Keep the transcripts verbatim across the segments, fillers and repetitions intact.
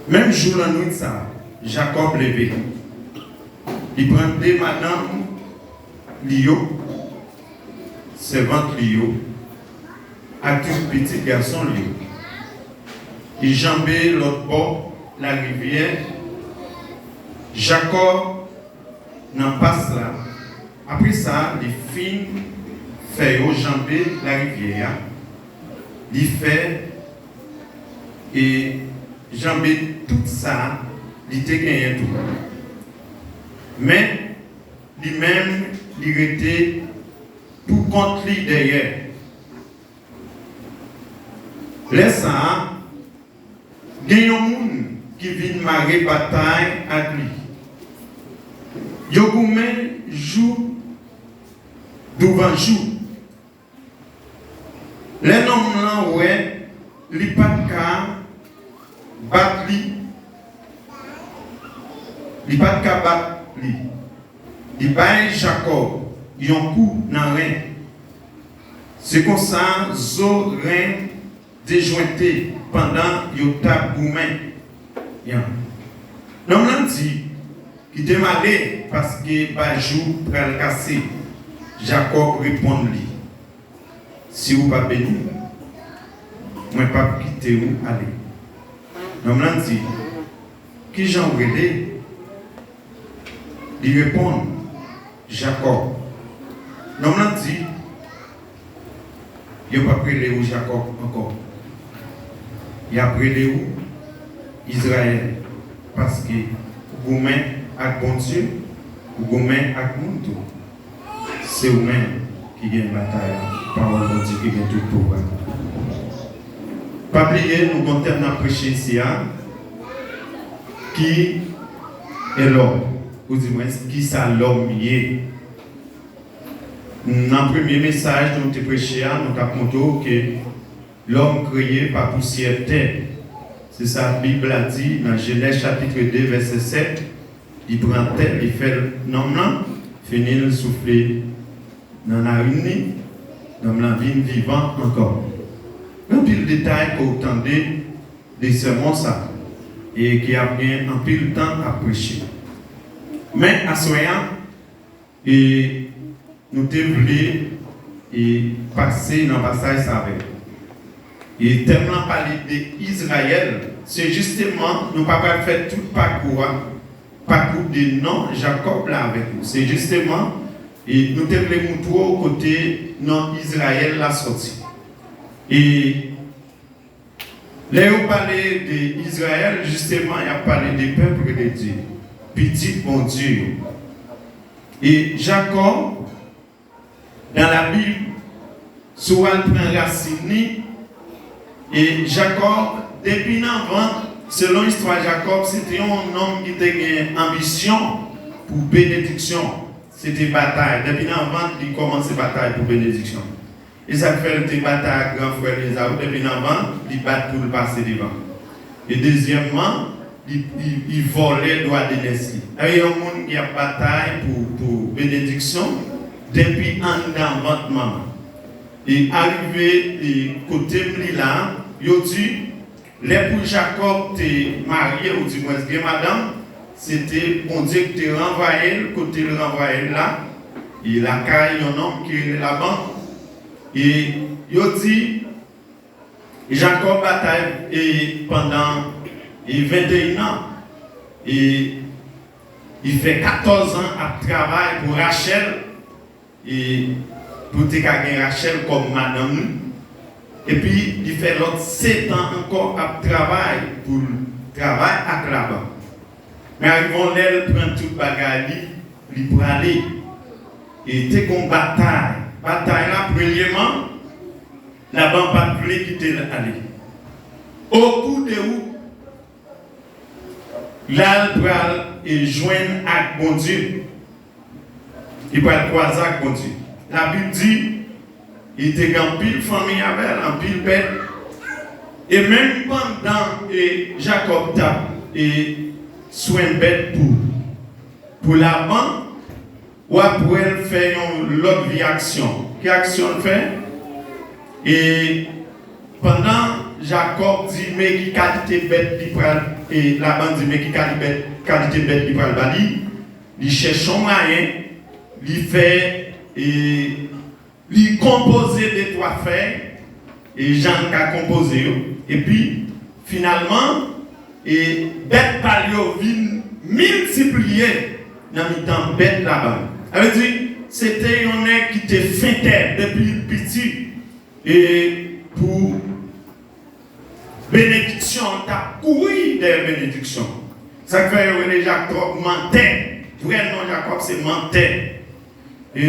Menm jou lannwit sa a, Jakòb leve. Li pran de madanm li yo, sèvant li yo, ak tout pitit gason li yo. Li janbe lòt bò larivyè Jakò nan pas la. Apre sa, li fin fè yo janbe larivyè a, li fè e janbe tout sa li te genyen tou. Men, li menm, li rete pou kont li dèyè. Lè sa a, gen yon moun ki vin mare batay ak li. Yo goumen jou douvan jou. Lè nonm lan wè li pa t ka bat li, li pa t ka bat li, li bay Jakòb yon kou nan ren. Se konsa zo ren dejwente pandan yo t ap goumen. Nonm lan di, "Kite m ale, paske bajou pral kase." Jakòb reponn li, "Si w pa beni m, mwen p ap kite w ale." Nonm lan di, "Kijan w rele?" Li reponn, "Jakòb." Nonm lan di, "Yo p ap rele w Jakòb ankò. Y ap rele w Izrayèl, paske ou goumen ak Bondye, ou goumen ak moun tou. Se ou menm ki gen batay la." Pawòl Bondye ki gen tout pouvwa. Pa bliye, nou gon tèm n ap preche isi a, ki e lòm? Ou di mwen, kisa lòm ye? Nan premye mesaj nou te preche a, nou t ap montre w ke lòm kreye pa pousyè tè. Se sa Bib la di nan Jenèz chapit de, vèsè sèt. Li pran tè, li fè nonm lan, fini l soufle nan narin li, nonm lan vin vivan ankò. Gen anpil detay ke w tande de sèmon sa, e ki ap gen anpil tan ap preche. Men aswè a, e nou te vle, e pase nan pasaj sa avèk nou. E tèm lan pale de Izrayèl. Se jisteman, nou pa pral fè tout pakou a, pakou de non Jakòb la avèk nou. Se jisteman, e nou te vle moutre w kote non Izrayèl la sòti. E lè yo pale de Izrayèl, jisteman, y ap pale de pèp de Dye, pitit Bondye yo. E Jakòb, nan Labib, si w al pran rasin li, e Jakòb, depi nan vant, selon istwa Jakòb, se te yon nonm ki te gen anbisyon pou benediksyon. Se te batay. Depi nan vant, li kòmanse batay pou benediksyon. E sa k fè l te batay ak gran frè l Ezaou depi nan vant, li bat pou l pase devan. E dezyèmman, li, li, li vòlè dwa de nès li. Sa vle di yon moun ki ap batay pou, pou benediksyon depi anndan vant manman. E arive, e kote m li la, yo di, lè pou Jakòb te marye, oudimwens gen madanm, se te Bondye ki te ranvwaye l, kote l ranvwaye l la, e lakay yon nonm ki rele Laban. E yo di, Jakòb batay, e, pandan, e, venteyen an. E li fè katòz an ap travay pou Rachèl, e pou te ka gen Rachèl kòm madanm li. Epi li fè lòt sèt an ankò ap travay pou l travay ak Laban. Men arive yon lè, l pran tout bagay li, li prale. E te gon batay. Batay la, premyeman, Laban pa t vle kite l ale. Okou de wout, la l pral, e, jwenn ak Bondye. Li pral kwaze ak Bondye. Labib di, li te gen anpil fanmi avè l, anpil bèt. E menm pandan, e, Jakòb t ap, e, swen bèt pou, pou Laban, w ap wè l fè yon lòt vye aksyon. Ki aksyon l fè? E pandan Jakòb di men ki kalite bèt li pral, e Laban di men ki kalite bèt, kalite bèt li pral ba li. Li chèche yon mwayen, li fè, e, li konpoze de twa fèy, e jan l ka konpoze yo. Epi, finalman, e bèt pa l yo vin miltipliye nan mitan bèt Laban. Sa vle di, se te yon nèg ki te fentè depi l piti, e pou benediksyon, l t ap kouri dèyè benediksyon. Sa k fè yo rele Jakòb mantè. Vrè non Jakòb se mantè. E,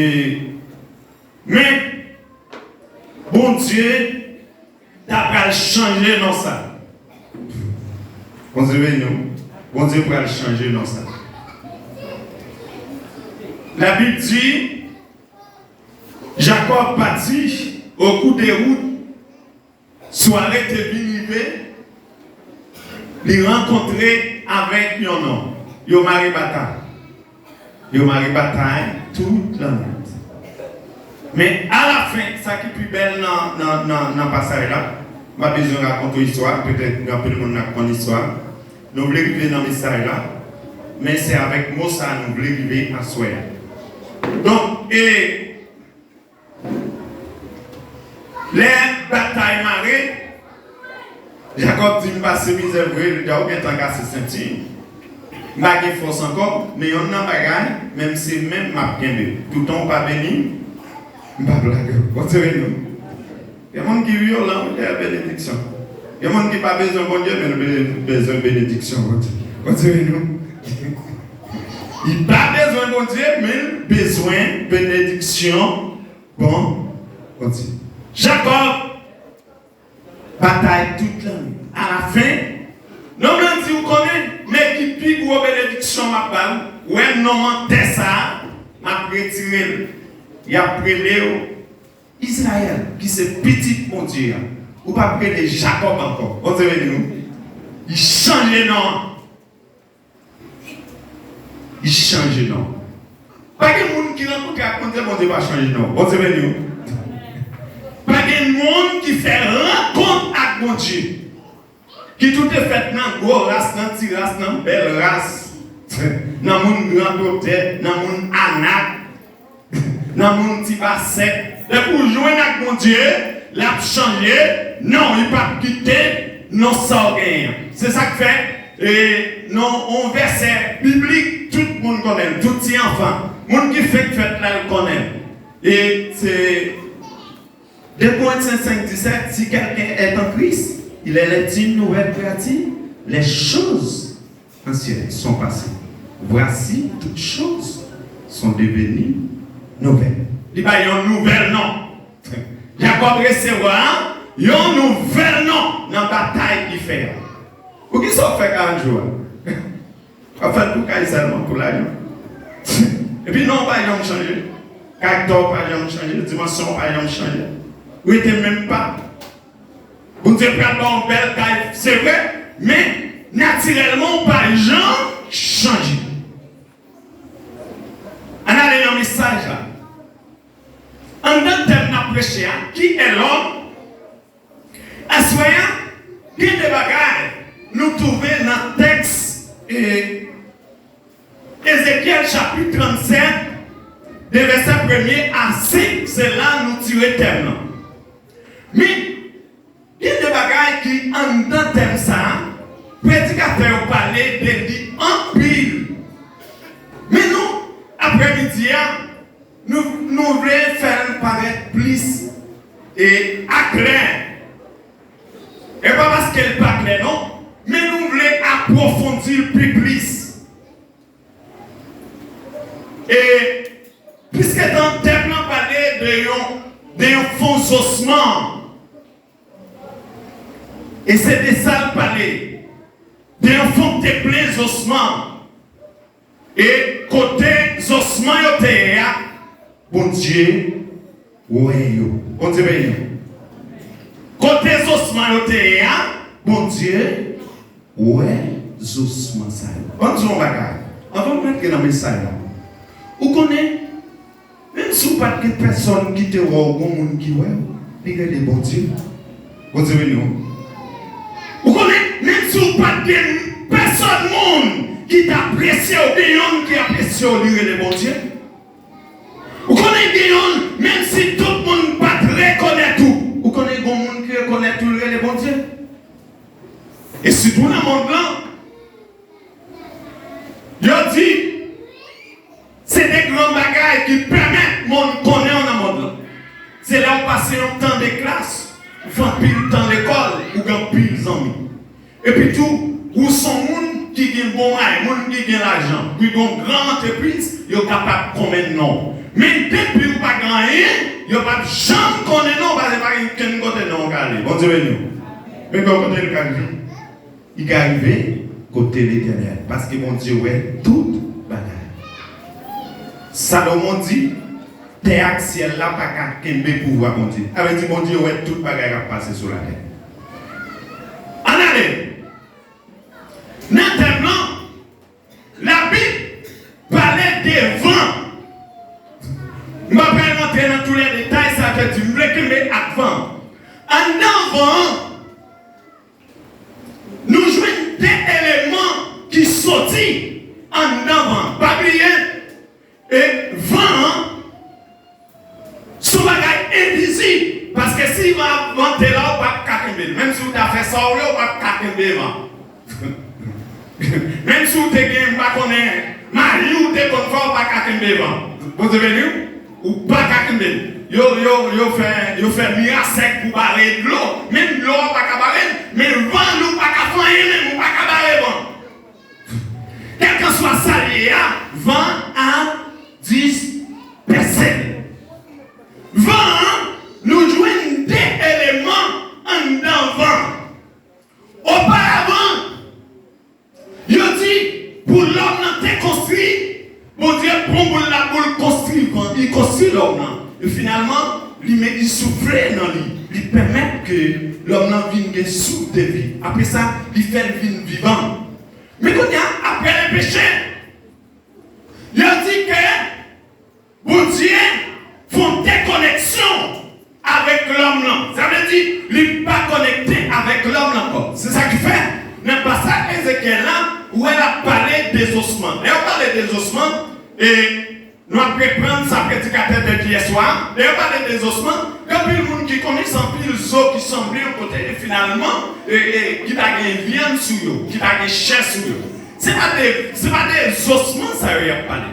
men, Bondye ta pral chanje non sa. Bondye beni w. Bondye pral chanje non sa. Labib di, Jakòb pati, okou de wout, sware te vin rive, li rankontre avèk yon nonm. Yo mare batay. Yo mare batay tout lannwit. Men alafen, sa ki pi bèl nan, nan, nan, nan pasaj la, m pa bezwen rakonte w istwa, petèt gen anpil moun nan k konn istwa. Nou vle rive nan mesaj la, men se avèk mo sa a nou vle rive aswè a. Donk, e, lè batay mare, Jakòb di, "M pase mizè vre, Lida, ou gentan kase senti m. M pa gen fòs ankò, men yonn nan bagay, menm se men m m ap kenbe. Toutan w pa beni m, m p ap lage w." Bondye beni w. Gen moun ki vyolan wi dèyè benediksyon. Gen moun ki pa bezwen Bondye, men nou be-, bezwen benediksyon Bondye. Bondye beni w. Li pa bezwen Bondye, men l bezwen benediksyon Bon, Bondye. Jakòb batay tout lannwit. Alafen, nonm lan di, "Ou konnen, men ki pi gwo benediksyon m ap ba w. Ou wè non mantè sa a, m ap retire l. Y ap rele w Izrayèl, ki se pitit Bondye a. Ou p ap rele Jakòb ankò." Bondye beni w. Li chanje non an. Li chanje non. Pa gen moun ki rankontre ak Bondye, Bondye pa chanje non. Bondye beni w. Pa gen moun ki fè rankont ak Bondye, ki tou te fèt nan gwo ras, nan ti ras, nan bèl ras, nan moun Grandotè, nan moun Anak, nan moun Ti Basèt. Depi w jwenn ak Bondye, l ap chanje non, li p ap kite non sa w genyen an. Se sa k fè, e, non, yon vèsè biblik, tout moun konnen l, tout ti anfan, moun ki fenk fèt la, l konnen l. E se de Korentyen senk disèt, "Si quelqu'un est en Christ, il est une nouvelle créature. Les choses anciennes sont passées. Voici, toutes choses sont devenues nouvelles." Li bay yon nouvèl non. Jakòb resevwa yon nouvèl non nan batay li fè a. Poukisa w fè karant jou a? W ap fè l pou kay sèlman, pou lajan. Epi non w pa janm chanje. Karaktè w pa janm chanje. Dimansyon w pa janm chanje. Ou rete menm pa. Bondye pral ba w yon bèl kay, se vre, men natirèlman w pa janm chanje. Ann ale nan mesaj la. Anndan tèm n ap preche a, qui est l'homme? Aswè a, gen de bagay nou twouve nan tèks, e, Ezekyèl chapit trannsèt, de vèsè premye a senk, se la nou tire tèm nan. Men, gen de bagay ki anndan tèm sa a, predikatè yo pale de li anpil. Men nou, aprèmidi a, nou, nou vle fè l parèt plis, e, aklè. E pa paske l pa klè non, men nou vle apwofondi l pi plis. E piske tan tèm nan pale de yon, de yon fon zosman, e se de sa l pale, de yon fon k te plen zosman. E kote zosman yo te ye a, Bondye wè yo. Bondye beni nou. Kote zosman yo te ye a, Bondye wè zosman sa yo. Ban m di w yon bagay. Anvan m rantre nan mesaj la, ou konnen, menm si w pa t gen pèsòn ki te wè w, gon moun ki wè w, li rele Bondye. Bondye beni w. Ou konnen, menm si w pa t gen pèsonn moun ki t apresye w, gen yonn ki apresye w, li rele Bondye. Ou konnen, gen yonn, menm si tout moun pa t rekonèt ou, ou konnen, gen moun ki rekonèt ou, li rele Bondye. E sitou nan mond lan, yo di, se de gran bagay ki pèmèt moun konnen w nan mond lan. Se lè w pase yon tan de klas, ou fè anpil tan lekòl, ou gen anpil zanmi. Epi tou, ou se yon moun ki gen bon may, moun ki gen lajan, ki gen yon gran antrepriz, yo kapab konnen non w. Men depi ou pa gen anyen, yo p ap janm konnen non w, paske pa gen kenn kote non w ka ale. Bondye beni w. Men gen yon kote l ka rive. Li ka rive kote Letènèl, paske Bondye wè tout bagay. Salomon di, tè ak syèl la pa ka kenbe pouvwa Bondye. Sa vle di Bondye wè tout bagay k ap pase sou latè. Ann ale! Nan tèm lan, Labib pale de van. M pa pral rantre nan tou lè detay, sa vle di m vle kenbe ak van. Anndan van an, nou jwenn de eleman ki soti anndan van an. Pa bliye, e van an se yon bagay envizib, paske si van ap vante la, ou p ap ka kenbe l. Menm si w ta fè sa w vle, ou p ap ka kenbe van. Menm si w te gen, m pa konnen, maji w te konn fè, ou pa ka kenbe van. Bondye beni w, ou pa ka kenbe l. Yo, yo, yo fè, yo fè mi a sèk pou bare dlo. Menm dlo a pa ka bare l, men van, ou pa ka fè anyen menm, ou pa ka bare van. Kèlkanswa sa l ye a, van an dispèse l. Van an, nou jwenn de eleman anndan van an. Oparavan, yo di, pou lòm nan te konstwi, Bondye pran boul la pou l konstwi van, li konstwi lòm nan. E finalman, li met, li soufle nan li, li pèmèt ke lòm nan vin gen souf de vi. Apre sa, li fè l vin vivan. Men kounye a, apre le peche, yo di ke Bondye fè yon dekoneksyon avèk lòm lan. Sa vle di, li pa konekte avèk lòm lan ankò. Se sa ki fè, nan pasaj Ezekyèl la, ou wè l ap pale de zosman. Lè yo pale de zosman, e nou ap reprann sa predikatè te di yèswa a. Lè yo pale de zosman, gen anpil moun ki konnen se anpil zo ki sanble yon kote, e finalman, e, e, ki pa gen vyann sou yo, ki pa gen chè sou yo. Se pa de, se pa de zosman sa yo y ap pale.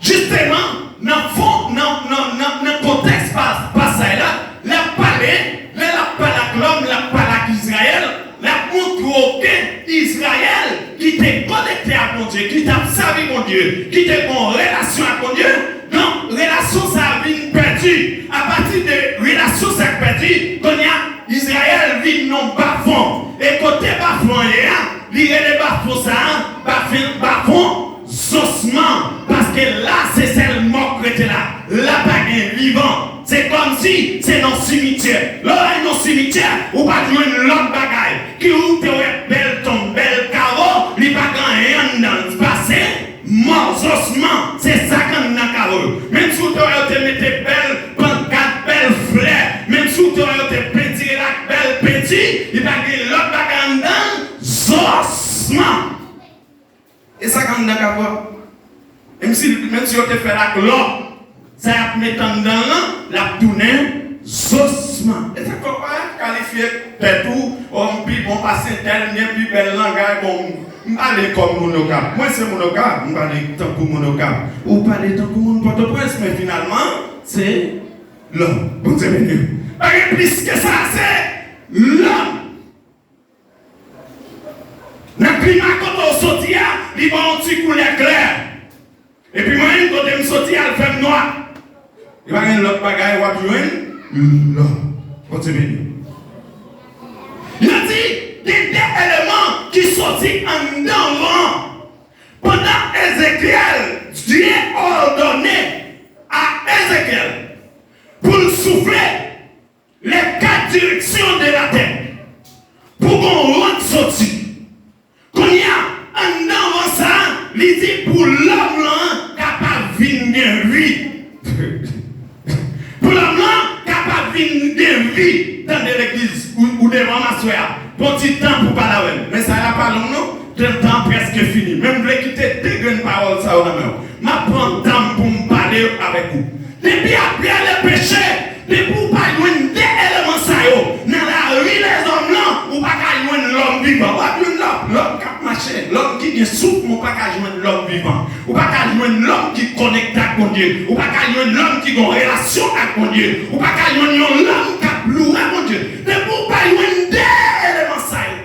Jisteman, nan fon, nan, nan, nan, nan kontèks pa-, pasaj la, l ap pale, lè l ap pale ak lòm, l ap pale ak Izrayèl, l ap montre w ke Izrayèl ki te konekte ak Bondye, ki t ap sèvi Bondye, ki te gen yon relasyon ak Bondye, donk, relasyon sa a vin pèdi. Apati de relasyon sa a k pèdi, kounye a, Izrayèl vin yon bafon. E kote bafon an ye a, li rele bafon sa a, bafon, bafon zosman. Paske la, se sèl mò k rete la. La pa gen vivan. Se kòmsi se nan simityè. Lè w al nan simityè, ou pa jwenn lòt bagay. Ki ou te wè bèl tonm, bèl kawo, li pa gen anyen anndan l. Pase mò zosman, se sa k anndan kawo yo. Menm si w te wè yo te mete bèl pankat, bèl flè, menm si w te wè yo te pentire l ak bèl penti, li pa gen lòt bagay anndan l, zosman. E sa k anndan kawo a. Menm si, menm si yo te fè l ak lò, sa y ap met anndan l lan, l ap tounen zosman. E sa k fè w pa kalifye tèt ou, o, m pi bon pase entèl, m gen pi bèl langay, bon, m pale kòm moun Okap. Mwen se moun Okap, m pale tankou moun Okap. Ou pale tankou moun Pòtoprens, men finalman, se lòm. Bondye beni w. Pa gen plis ke sa, se lòm. Nan klima kote w soti a, li ba w yon ti koulè klè. Epi mwen menm, kote m soti a, l fè m nwa. Li pa gen lòt bagay w ap jwenn lò. Bondye beni w. Yo di, gen de eleman ki soti anndan van an. Pandan Ezekyèl, Dye òdone a Ezekyèl pou l soufle les quatre directions de la terre. Pou gon van k soti. Kounye a, anndan van sa a, li di pou lòm lan kapab vin gen vi. Pou lòm lan kapab vin gen vi. Tande legliz, ou, ou devan m aswè a. Pran ti tan pou pale avè m. Mesaj la pa long non. Tan, tan an prèske fini. Men m vle kite de grenn pawòl sa yo nan men w. M ap pran tan m pou m pale avèk ou. Depi apre le peche, depi w pa jwenn de eleman sa yo nan lari lèzòm lan, ou pa ka jwenn lòm vivan. W ap jwenn lòm, lòm k ap mache, lòm ki gen souf, men w pa ka jwenn lòm vivan. Ou pa ka jwenn lòm ki konekte ak Bondye. Ou pa ka jwenn lòm ki gen yon relasyon ak Bondye. Ou pa ka jwenn yon lòm k ap loure Bondye. Depi w pa jwenn de eleman sa yo.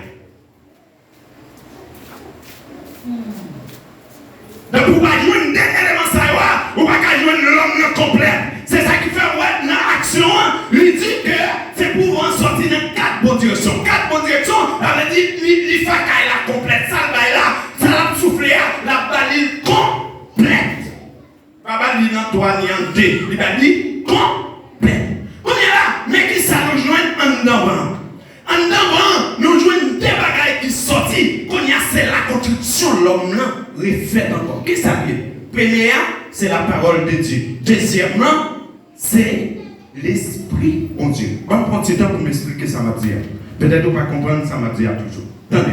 Depi w pa jwenn de eleman sa yo a, ou pa ka jwenn lòm nan konplè. Se sa ki fè w wè nan aksyon an, li di ke se pou van sòti nan kat bon direksyon. Kat bon direksyon, sa vle di li, li fè kay la konplèt. Sa l bay la, sa l ap soufle a, l ap ba li l konplèt. Pa ba li nan twa ni an de, li ba li konplèt. Kounye a la, men ki sa nou jwenn anndan van an. Anndan van an, nou jwenn de bagay ki sòti. Kounye a, se la konstriksyon lòm lan refèt ankò. Ki sa l ye? Premye a, se la parole de Dieu. Dezyèm lan, se Lespri Bondye. Ban m pran ti tan pou m esplike sa m ap di a. Petèt ou pa konprann sa m ap di a toujou. Tande.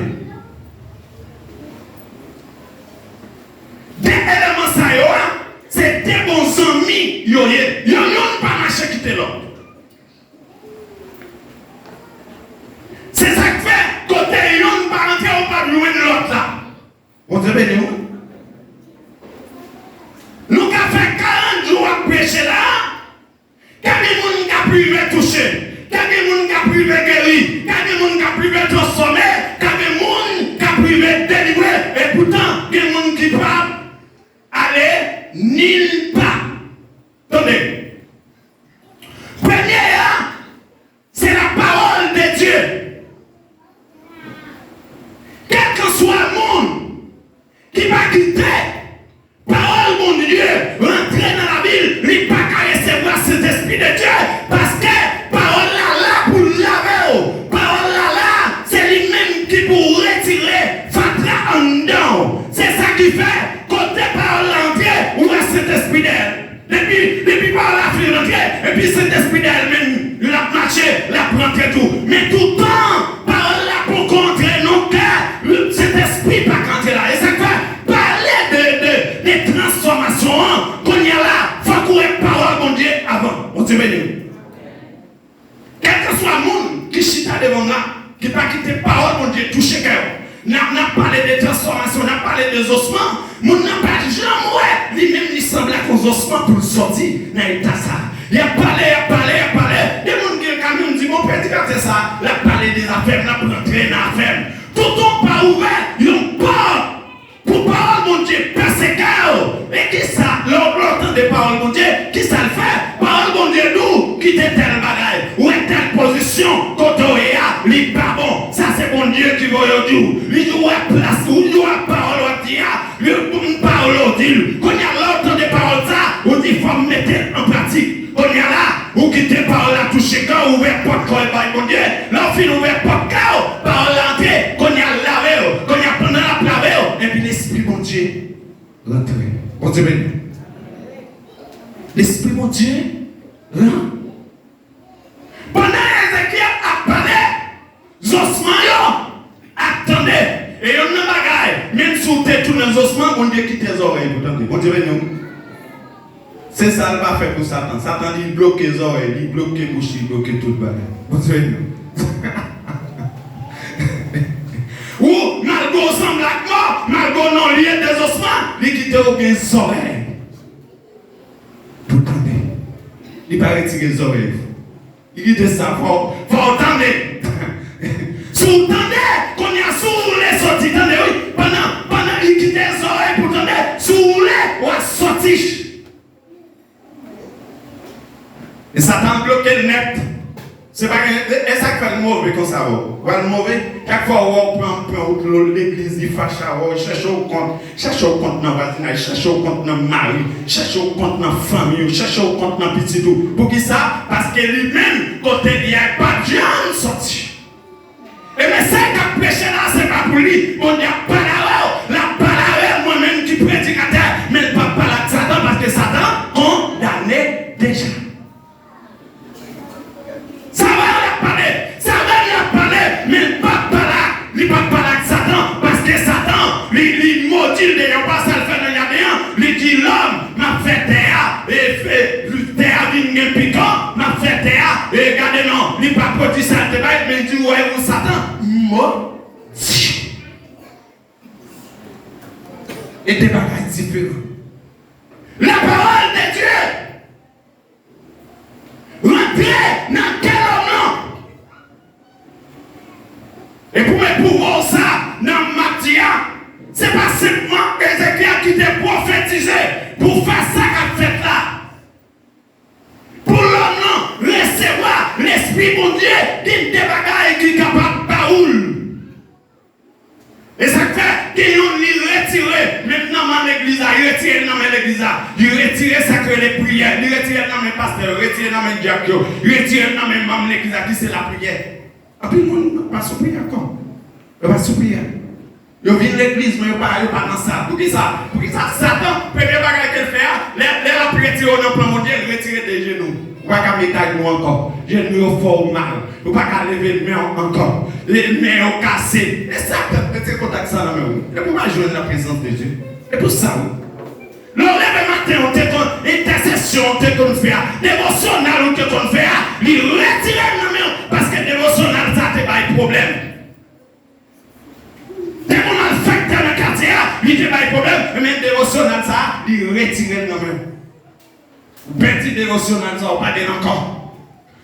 De eleman sa yo a, se de bon zanmi yo ye. Yo youn pa mache kite lòt. Se sa k fè, kote youn pa rantre, ou p ap jwenn lòt la. Bondye beni w. Nou ka fè karant jou ap preche la, ka gen moun k ap rive touche, ka gen moun k ap rive geri, ka gen moun k ap rive transfòme, ka gen moun k ap rive delivre, epoutan gen moun ki p ap ale nil pa. Tande. Premye a, se la parole de Dieu. Kèlkanswa moun ki pa kite pawòl Bondye rantre nan lavi l, li pa ka resevwa Sentespri de Dye, paske pawòl la la pou l lave w. Pawòl la la, se li menm ki pou retire fatra anndan w. Se sa ki fè, kote pawòl la antre, ou wè Sentespri dèyè l. Depi, depi pawòl la fin rantre, epi Sentespri dèyè l menm, l ap mache, l ap rantre tou. Men toutan pawòl la poko antre nan kè, Sentespri pa ka antre la. E sa k fè, pale de, de, de transfòmasyon an, kounye a la, fòk ou wè pawòl Bondye avan. Bondye beni w. Kèlkanswa moun ki chita devan m la, ki pa kite pawòl Bondye touche kè yo. N ap, n ap pale de transfòmasyon, n ap pale de zosman. Moun nan pa janm wè li menm li sanble ak yon zosman pou l sòti nan eta sa. Y ap pale, y ap pale, y ap pale. Gen moun ki ka menm di, "Bon, predikatè sa, l ap pale de zafè m, l ap rantre nan afè m." Toutan w pa ouvè yon pòt pou pawòl Bondye pèse kè w. E kisa, lè w, lè w tande pawòl Bondye, kisa l fè? Pawòl Bondye di w, kite tèl bagay, ou wè tèl pozisyon kote w ye a, li pa bon. Sa se Bondye ki voye w di w. Li di w wè plas, ou di w wè pawòl w ap di a, li, m pawòl w di l. Kounye a, lè w tande pawòl sa, ou di, "Fò m mete l an pratik." Kounye a la, ou kite pawòl la touche kè w, ouvè pòt kò w bay Bondye. Lè w fin ouvè pòt kè w, pawòl la antre, kounye a l lave w. Kounye a, pandan l ap lave w, epi Lespri Bondye rantre. Bondye beni w. Lespri Bondye rantre. Pandan Ezekyèl ap pale, zosman yo ap tande. E youn nan bagay, menm si w te tou nan zosman, Bondye kite zòrèy pou tande. Bondye beni w. Se sa l pa fè pou Satan. Satan, li bloke zòrèy, li bloke bouch, li bloke tout bagay. Bondye beni w. Ou, malgre w sanble ak mò, malgre w nan lye de zosman, li kite w gen zòrèy pou tande. Li pa retire zòrèy. Li kite sa, fò, fò w tande. Si w tande, kounye a, si w vle sòti, tande, wi. Pandan, pandan li kite zòrèy pou tande, si w vle, w a sòti. E Satan bloke l nèt. Se pa gen, e, e sa k fè l move konsa, wè. Wè l move, chak fwa w wè w pran, pran wout legliz, li fache avè w, chèche w kont, chèche w kont nan vwazinaj, chèche w kont nan mari, chèche w kont nan fanmi w, chèche w kont nan pitit ou. Poukisa? Paske li menm, kote li a, pa janm sòti. E mesaj k ap preche la, se pa pou li. Bondye ap pale avè w, l ap pale avè mwen menm ki predikatè, men l p ap pale ak Satan, paske Satan kondane deja. Sa vre, l ap pale. Sa vre, Li, li modi l deyò, pa sa l fè nan jaden an. Li di lòm, m ap fè tè a, e, e, tè a vin gen pikan, m ap fè tè a, e, gade non, li pa pwodui sa l te bay, men li di, w wè ou Satan, modi. E de bagay diferan. La parole de Dieu rantre nan kè lòm lan. E pou mwen pwouve w sa nan m ap di a, se pa senpman Ezekyèl ki te pwofetize pou fè sa k ap fèt la. Pou lòm lan resevwa Lespri Bondye, gen de bagay ki kapab ba ou l. E sa k fè, gen youn li retire menm nan men legliz la, li retire l nan men legliz la. Li retire sa k rele priyè, li retire l nan men pastè yo, retire l nan men dyak yo, retire l nan men manm legliz la ki se lapriyè. Anpil moun pa sou priyè ankò. Yo pa sou priyè. Yo vin legliz, men yo pa, yo pa nan sa. Poukisa? Poukisa Satan, premye bagay ke l fè a, lè, lè l ap retire w nan plan Bondye, l retire de jenou. Ou pa ka met ajenou ankò. Jenou yo fè w mal. Ou pa ka leve men w ankò. E men yo kase. E Satan retire kontak sa nan men w. E pou w pa jwenn la prezans de Dye. E pou sa w. Lè w leve maten, w te konn entèsesyon w te konn fè a, devosyonal ou te konn fè a, li retire l nan men w, paske devosyonal sa te bay pwoblèm. Te gen malfektè nan katye a, li te bay pwoblèm, men devosyonal sa a, li retire l nan men w. Ou pèdi devosyonal sa a, ou pa gen l ankò.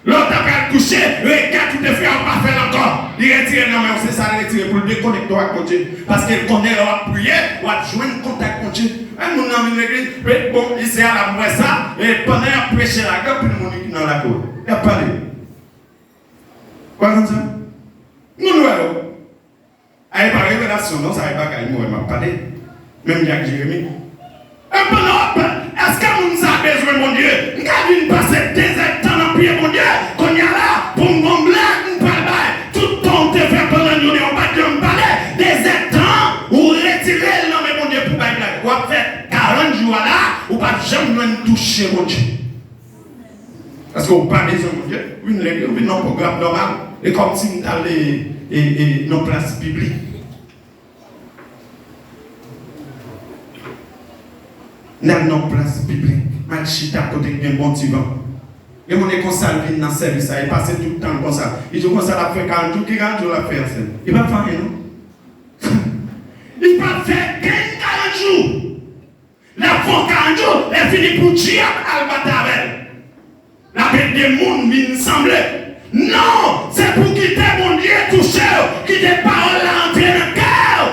Lè w ta pral kouche, regèt ou te fè a, ou pa fè l ankò. Li retire l nan men w, se sa l retire pou l dekonekte w ak Bondye. Paske l konnen lè w ap priye, w ap jwenn kontak Bondye. Menm moun nan vin legliz, bon, isi a la m wè sa, e pandan y ap preche la, gen anpil moun ki nan lakou. Y ap pale. Ou pa konn sa? Moun wè yo. A, e pa revelasyon non, sa e bagay mwen m ap pale. Menm jan ak Jeremi. E pandan w ap pale, èske moun sa bezwen Bondye? M ka vin pase dezèdtan nan pye Bondye, kounye a la, pou m gon blag, m pral bay. Tout tan w te fè pandan jounen, w pa t janm pale. Dezèdtan, ou retire l nan men Bondye pou bay blag. W ap fè karant jou a la, ou p ap janm jwenn touche Bondye. Paske w pa bezwen Bondye, w vin legliz, w vin nan pwogram nòmal. E kòmsi m t al, e, e, e, nan plas piblik. M al nan plas piblik, m al chita kote k gen bon ti van. Gen moun e konsa l vin nan sèvis la, li pase tout tan l konsa. Li di w konsa l ap fè karant jou, ki karant jou l ap fè a sèl? Li p ap fè anyen non. Li p ap fè kenn karant jou. L ap fè w karant jou, lè fini pou dyab al batay avè l. L ap ede moun vin sanble. Non, se pou kite Bondye touche w, kite pawòl la antre nan kè w.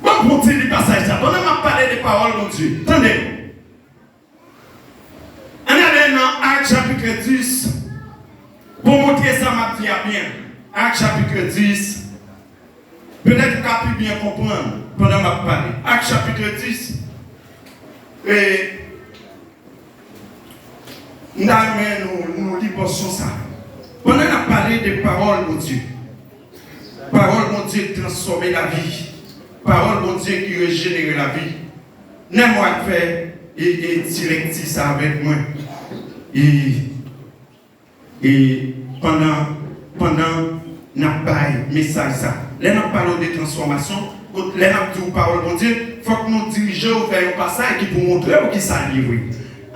Bon, pou ti li pasaj sa, pandan m ap pale de pawòl Bondye, tande. Ann ale nan Ak chapit dis pou montre sa m ap di a byen. Ak chapit dis. Petèt ou ka pi byen konprann pandan m ap pale. Ak chapit dis. E m ta renmen nou, nou li pòsyon sa. Pandan n ap pale de pawòl Bondye, pawòl Bondye k transfòme lavi, pawòl Bondye ki rejenere lavi, Nèmwa k fè e, e ti lekti sa avèk mwen. E, e pandan, pandan n ap bay mesaj sa, lè n ap pale w de transfòmasyon, lè n ap di w pawòl Bondye, fòk nou dirije w vè yon pasaj ki pou montre w kisa l ye vre.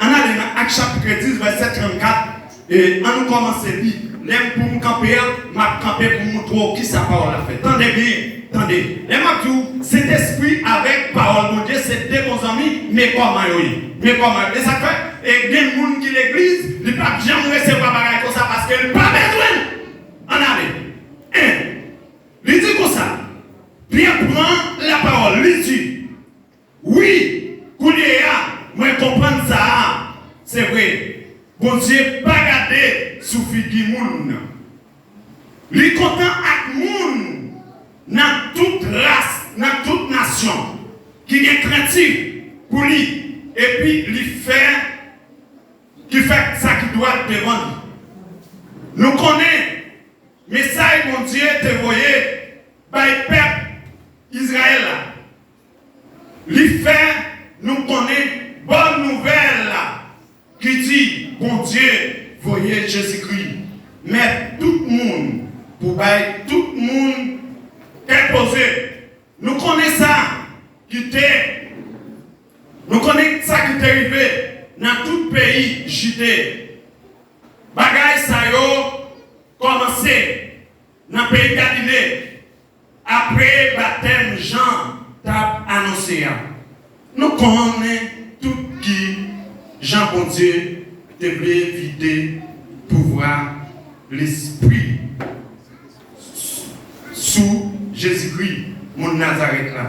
Ann ale nan Ak chapit dis, vèsè trannkat. E, ann nou kòmanse li. Lè m pou m kanpe a, m ap kanpe pou m montre w kisa pawòl la fè. Tande byen, tande. Lè m ap di w, Sentespri avèk pawòl Bondye se de bon zanmi, men kòman yo ye? Men kòman yo ye? E sa k fè, e gen moun ki legliz, li p ap janm resevwa bagay konsa paske l pa bezwen l. Ann ale. En. Li di konsa, Pyè pran lapawòl, li di, Wi, kounye a, mwen konprann sa a. Se vre, Bondye pa gade sou figi moun. Li kontan ak moun nan tout ras, nan tout nasyon, ki gen krentif pou li, epi li fè, ki fè sa ki dwat devan li. Nou konnen mesaj Bondye te voye bay pèp Izrayèl la. Li fè nou konnen bòn nouvèl la ki di Bondye voye Jezikri, mèt tout moun, pou bay tout moun chite. Bagay sa yo kòmanse nan peyi Galile, apre batèm Jan t ap anonse a. Nou konnen tout ki jan Bondye te vle vide pouvwa Lespri sou Jezikri, moun Nazarèt la.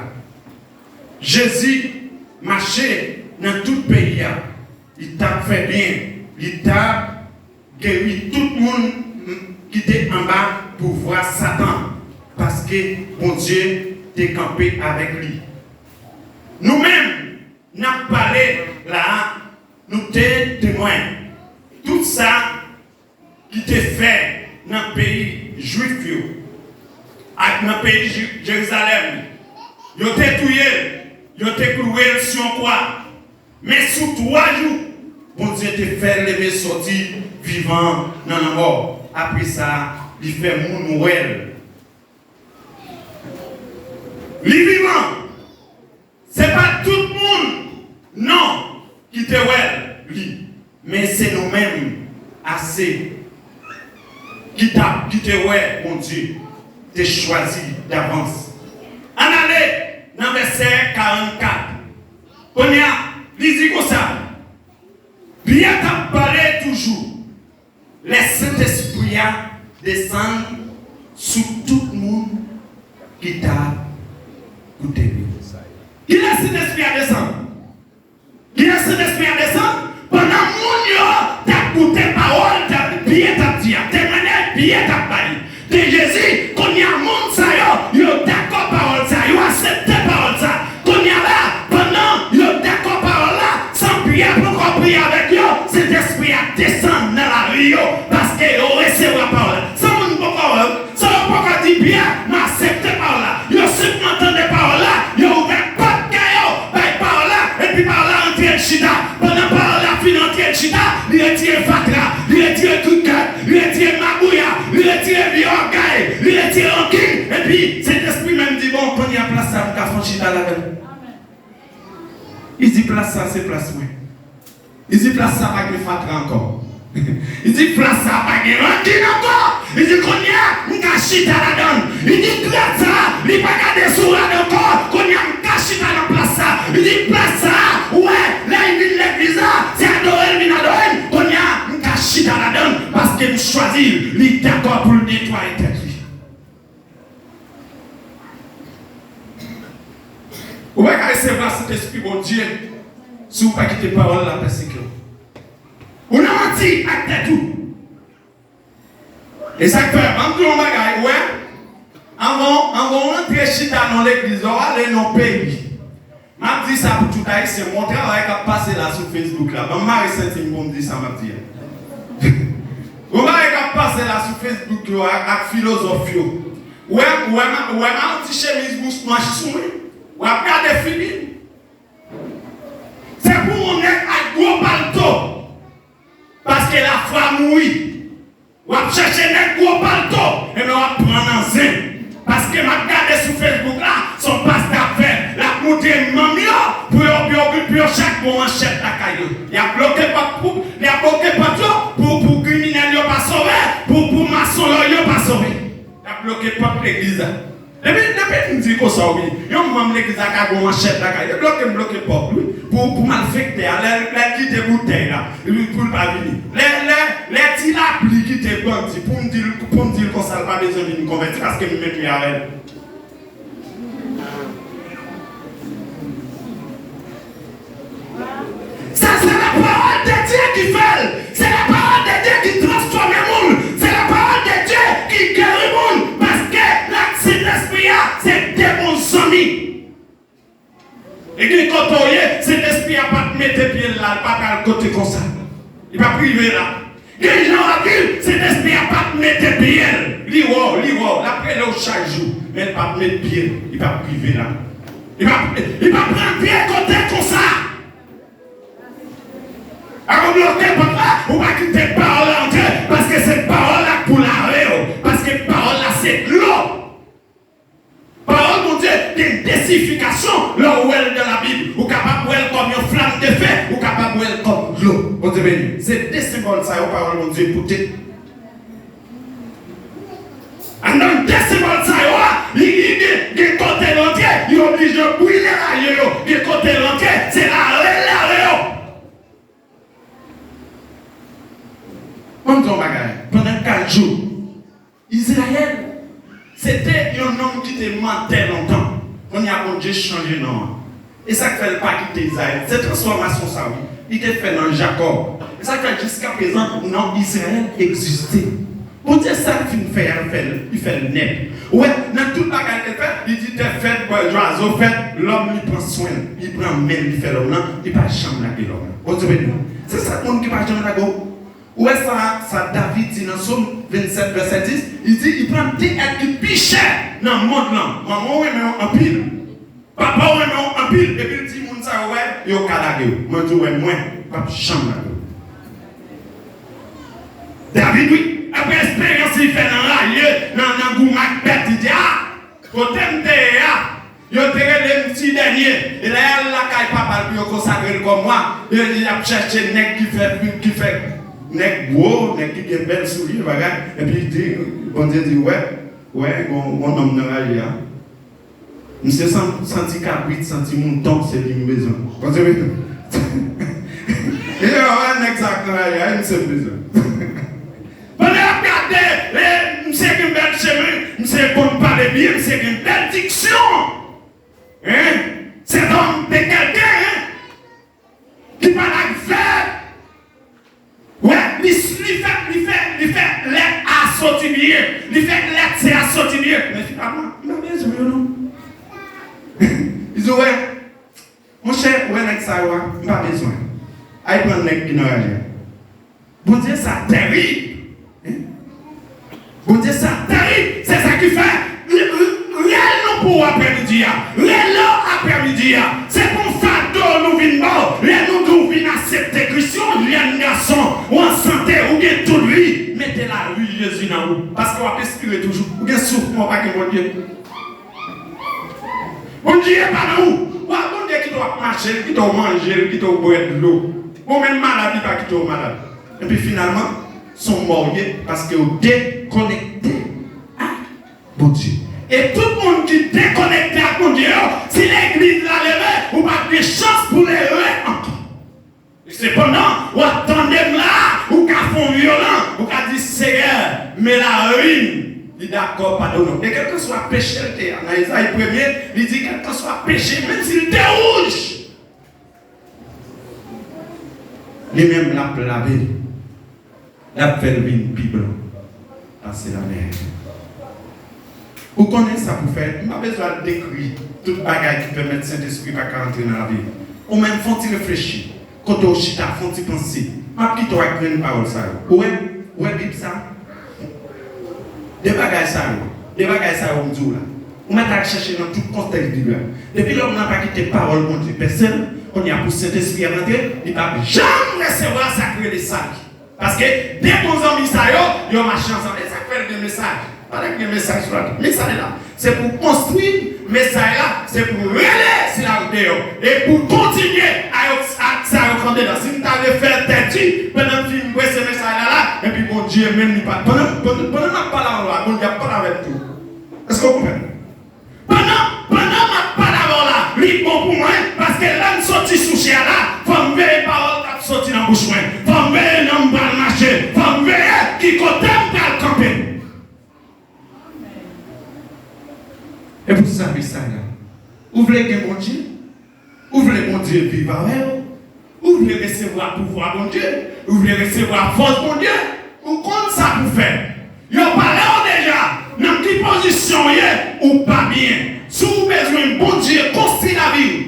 Jezi mache nan tout peyi a. Li t ap fè byen. Li t ap geri tout moun ki te anba pouvwa Satan, paske Bondye te kanpe avèk li. Nou menm, n ap pale la a, nou te temwen. Tout sa ki te fè nan peyi Jwif yo ak nan peyi Ji- Jerizalèm. Yo te touye l, yo te klouwe l sou yon kwa. Men sou twa jou, Bondye te fè l leve sòti vivan nan lanmò. Apre sa, li fè moun wè l. Li vivan! Se pa tout moun, non, ki te wè li, men se nou menm ase ki t ap, ki te wè Bondye te chwazi davans. Ann ale nan vèsè karannkat. Kounye a, li di konsa, Pyè t ap pale toujou lè Sentespri a desann sou tout moun ki t ap koute li. Kilè Sentespri a desann? Kilè Sentespri a desann? Pandan moun yo t ap koute pawòl Pyè t ap di a, temwayaj Pyè t ap bay. De Jezi, kounye a moun sa yo, yo dakò pawòl sa, yo aksepte pawòl sa. Kounye a la, pandan yo dakò pawòl la, san Pyè poko priye avèk yo, Sentespri a desann nan lavi yo, paske yo resevwa pawòl la. San moun poko wè, san yo poko di Pyè, m aksepte pawòl la. Yo senpman tande pawòl la, yo ouvè pòt kè yo, bay pawòl la, epi pawòl la antre l chita. Pandan pawòl la fin antre l chita, li retire fatra, li retire kriket, li retire mabouya, li retire vye ògèy, li retire rankin, epi Sentespri menm di, bon, kounye a plas sa m ka fè w chita ladan l. Li di plas sa se plas mwen. Li di plas sa pa gen fatra ankò. Li di plas sa pa gen rankin ankò. Li di kounye a m ka chita ladan l. Li di gras sa li pa ka dezoran ankò. Kounye a m ka chita nan plas sa. Li di plas sa, ou wè, lè l vin legliz la, se adore l vin adore m. Kounye a m ka chita ladan l paske m chwazi l. Li dakò pou l netwaye tèt li. Ou pa ka resevwa Sentespri Bondye si w pa kite pawòl la pèsekite w. Ou nan manti ak tèt ou. E sa k fè, ban m di w yon bagay, ou wè, anvan, anvan w rantre chita nan legliz, lè w ale nan peyi, m ap di sa pou tout Ayisyen, gon travay k ap pase la sou Facebook la, ban m mare senti m pou m di sa m ap di a. Gon bagay k ap pase la sou Facebook yo ak, ak filozòf yo. Ou wè, ou wè, m a- ou wè m a yon ti chemiz bouch nwa sou mwen. W ap gade figi m. Se pou yon nèg ak gwo palto. Paske lafwa mouri. W ap chèche nèg gwo palto, ebyen w ap pran nan zen. Paske m ap gade sou Facebook la, se yon pastè ap fè, l ap montre manm yo, pou yo, pou yo, pou yo chak gon manchèt lakay yo. Y ap bloke pòt pou, y ap bloke pòt yo, pou, pou kriminèl yo pa sove, pou, pou masonlòy yo pa sove. Y ap bloke pòt legliz la. Depi, depi m di konsa, wi, yon manm legliz la ka gon manchèt lakay, yo bloke m, bloke pòt, wi, pou, pou malfektè a, lè, lè l kite boutèy la, wi, pou l pa vini. Lè, lè, lè ti lapli kite bandi, pou m di l, pou m di l konsa, l pa bezwen vin konvèti, paske m mete avè l. Sa se lapawòl de Dye ki fè l. Se lapawòl de Dye ki transfòme moun. Se lapawòl de Dye ki geri moun. Paske la Sentespri a se de bon zanmi. E gen kote w ye, Sentespri a p ap mete pye l la, l pa pral kote konsa. Li p ap rive la. Gen jan w ap viv, Sentespri a p ap mete pye l. Li wè w, li wè w, l ap rele w chak jou, men l p ap met pye l, li p ap rive la. Li p ap, li p ap rantre kote konsa. Alò, bloke pòt la, ou pa kite pawòl la antre, paske se pawòl la k pou lave w, paske pawòl la se dlo. Pawòl Bondye gen de siyifikasyon lè w wè l nan Labib. Ou kapab wè l kòm yon flam de fe, ou kapab wè l kòm dlo. Bondye beni. Se de senbòl sa yo pawòl Bondye pote. Anndan de senbòl sa yo a, li, li gen, gen kote l antre, li oblije brile lari yo. Gen kote l antre, se lare, lare yo. Ban m di w yon bagay. Pandan kat jou, Izrayèl, se te yon nonm ki te mantè lontan. Kounye a, Bondye chanje non an. E sa k fè l pa kite Izrayèl. Se transfòmasyon sa, wi. Li te fè nan Jakòb. E sa k fè jiskaprezan non Izrayèl egziste. Bondye, sa l fin fè a, l fè l, li fè l nèt. Ou wè, nan tout bagay l te fè, li di tè fèt, zwazo fèt, lòm li pran swen l. Li pran men l, li fè lòm nan, li pa janm lage lòm nan. Bondye beni w. Se sa moun ki pa janm lage w. Ou wè sa, sa David di nan Sòm vennsèt, vèsè dis, li di, li pran de èt ki pi chè nan mond lan. Manman w renmen w anpil. Papa w renmen w anpil. Epi l di, moun sa yo, wè, yo ka lage w. Mwen di w, wè, mwen, m p ap janm lage w. David, wi, apre esperyans li fè nan raye, nan, nan goumen ak bèt, li di, a, kote m te ye a, yo te rele m ti dènye. E lè y al lakay papa l pou yo konsakre l kòm wa, yo, y ap chèche nèg ki fè, ki fè, nèg gwo, nèg ki gen bèl soulye, bagay. Epi li di, Bondye di, wè, wè, gon, gon nonm nan raye a. Misye san-, santi kabrit, santi mouton, se li m bezwen. Bondye beni. E yo, wè nèg sa k nan raye a, e misye m bezwen. Pandan y ap gade, e, misye gen bèl chemen, misye konn pale byen, misye gen bèl diksyon. Hein? Cet homme de quelqu'un, hein? Ki pale ak vèb. Wè, li, li fè, li fè, li fè lèt A soti byen. Li fè lèt C a soti byen. Men finalman, li pa bezwen yo non. Li di, wè, monchè, wè nèg sa yo a, m pa bezwen. Al pran nèg ki nan raje a. Bondye sa terib. Hein? Bondye sa terib. Se sa ki fè, rèl nou pou aprèmidi a. Rèl ou aprèmidi a. Se pou fado nou vin ba w. Lè nou di w vin aksepte Kris, yon jèn gason, ou an sante, ou gen tout vi. Mete lavi Jezi nan ou. Paske w ap espire toujou. Ou gen souf, men w pa gen Bondye. Bondye pa nan ou. W ap Bondye kite w ap mache, l kite w manje, l kite w bwè dlo. Bon, menm malad, li pa kite w malad. Epi finalman, se yon mò w ye, paske w dekonekte ak Bondye. E tout moun ki dekonekte ak Bondye yo, si legliz la leve, ou p ap gen chans pou leve ankò. Sepandan, w ap tande m la, ou ka fè yon vyolan, ou ka di, Seyè, men lavi m, li dakò padone w. E kèlkeswa peche l te a, nan Ezayi premye, li di, kèlkeswa peche, menm si l te wouj, li menm l ap lave l. L ap fè l vin pi blan pase lamè. Ou konnen sa pou fè, m pa bezwen al dekri tout bagay ki pèmèt Sentespri pa ka antre nan lavi w. Ou menm, fè yon ti reflechi. Kote w chita, fè yon ti panse. M ap kite w ak grenn pawòl sa yo. Ou wè, ou wè Bib sa? De bagay sa yo, de bagay sa yo m di w la, ou mèt al chèche nan tout kontèks Bib la. Depi lòm nan pa kite pawòl Bondye pèse l, kounye a pou Sentespri a rantre, li p ap janm resevwa sa k rele sali. Paske de bon zanmi sa yo, yo mache ansanm. E sa k fè l gen mesaj. Pandan k gen mesaj sou latè. Mesaj la, se pou konstwi, mesaj la, se pou rele sila k deyò. E pou kontinye ak sa yo k andedan. Si m ta vle fè l tèt di, pandan m fin prese mesaj la la, epi Bondye menm li pa. Pandan, pandan, pandan m ap pale avè w la, Bondye ap pale avè m tou. Èske w konprann? Pandan, pandan m ap pale avè w la, li bon pou mwen, paske lè m soti sou chè a la, fò m veye pawòl k ap soti nan bouch mwen. Fò m veye jan m pral mache. Fò m veye ki kote m pral kanpe. E pou sa mesaj la, ou vle gen Bondye? Ou vle Bondye viv avè w? Ou vle resevwa pouvwa Bondye? Ou vle resevwa fòs Bondye? Ou konn sa pou fè. Yo pale w deja nan ki pozisyon w ye, ou pa byen. Si w bezwen Bondye konstwi lavi w,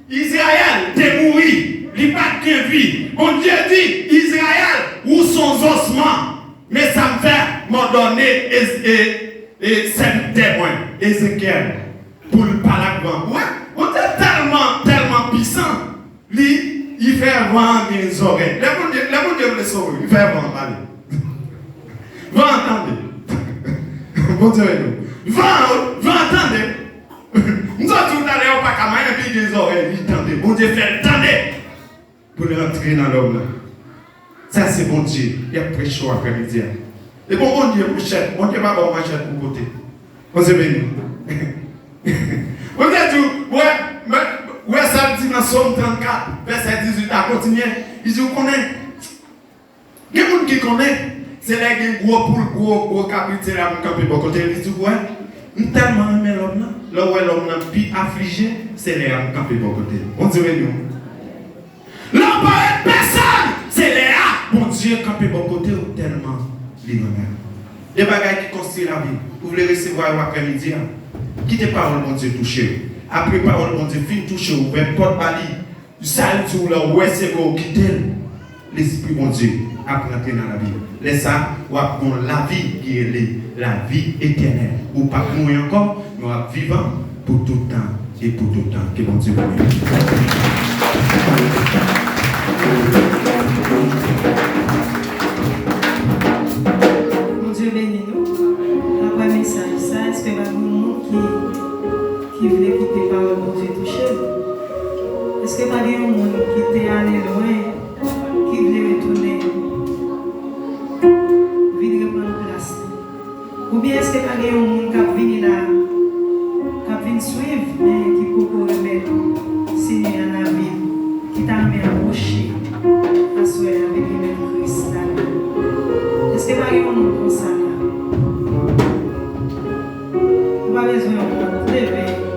Izrayèl te mouri, li pa t gen vi. Bondye di, Izrayèl, ou se yon zòsman. Men sa m fè, m òdone e, e, e sèvitè mwen, Ezekyèl, pou l pale ak van. Ou wè, Bondye tèlman, tèlman pisan, li, li fè van an gen zòrèy. Lè Bondye, lè Bondye vle sove, li fè van an pale. Van an tande. Bondye beni w. Van an, van an tande. M sot di w talè, ou pa ka manyen, epi gen zòrèy, li tande. Bondye fè l tande. Pou l rantre nan lòm nan. Sa se Bondye ki ap preche w aprèmidi a. E bon Bondye, monchè, Bondye pa ba w manchèt pou pote. Bondye beni w. Bondye di w, wè, wè sa l di nan Sòm trannkat, vèsè dizuit la, kontinye. Li di, ou konnen, gen moun ki konnen, se lè gen gwo poul, gwo, gwo kabrit, se la pou kanpe bò kote l. Li di, wè, m tèlman renmen lòm nan, lè w wè lòm nan pi aflije, se lè a pou kanpe bò kote l. Bondye beni w. Lè w pa wè pèsòn, se lè a Bondye kanpe bò kote w tèlman li renmen w. De bagay ki konstwi lavi. Ou vle resevwa yo aprèmidi a? Kite pawòl Bondye touche w. Apre pawòl Bondye fin touche w, ouvè pòt ba li. Sa l di w la, ou wè se bon, ou kite l. Lespri Bondye ap rantre nan lavi w. Lè sa a, w ap gen yon lavi ki rele lavi etènèl. Ou p ap mouri ankò, men w ap vivan pou tout tan e pou tout tan. Ke Bondye beni w. Bondye beni nou. Apre mesaj sa, èske pa gen yon moun ki, ki vle kite pawòl Bondye touche l? Èske pa gen yon moun ki te ale lwen, ki vle retounen, vin reprann plas li? Oubyen èske pa gen yon moun k ap vini la, k ap vin swiv, men ki poko remèt Senyè a lavi l, ki ta renmen apwoche aswè a, vin remèt Kris lavi l? Èske pa gen yon moun konsa la? Ou pa bezwen wont, leve.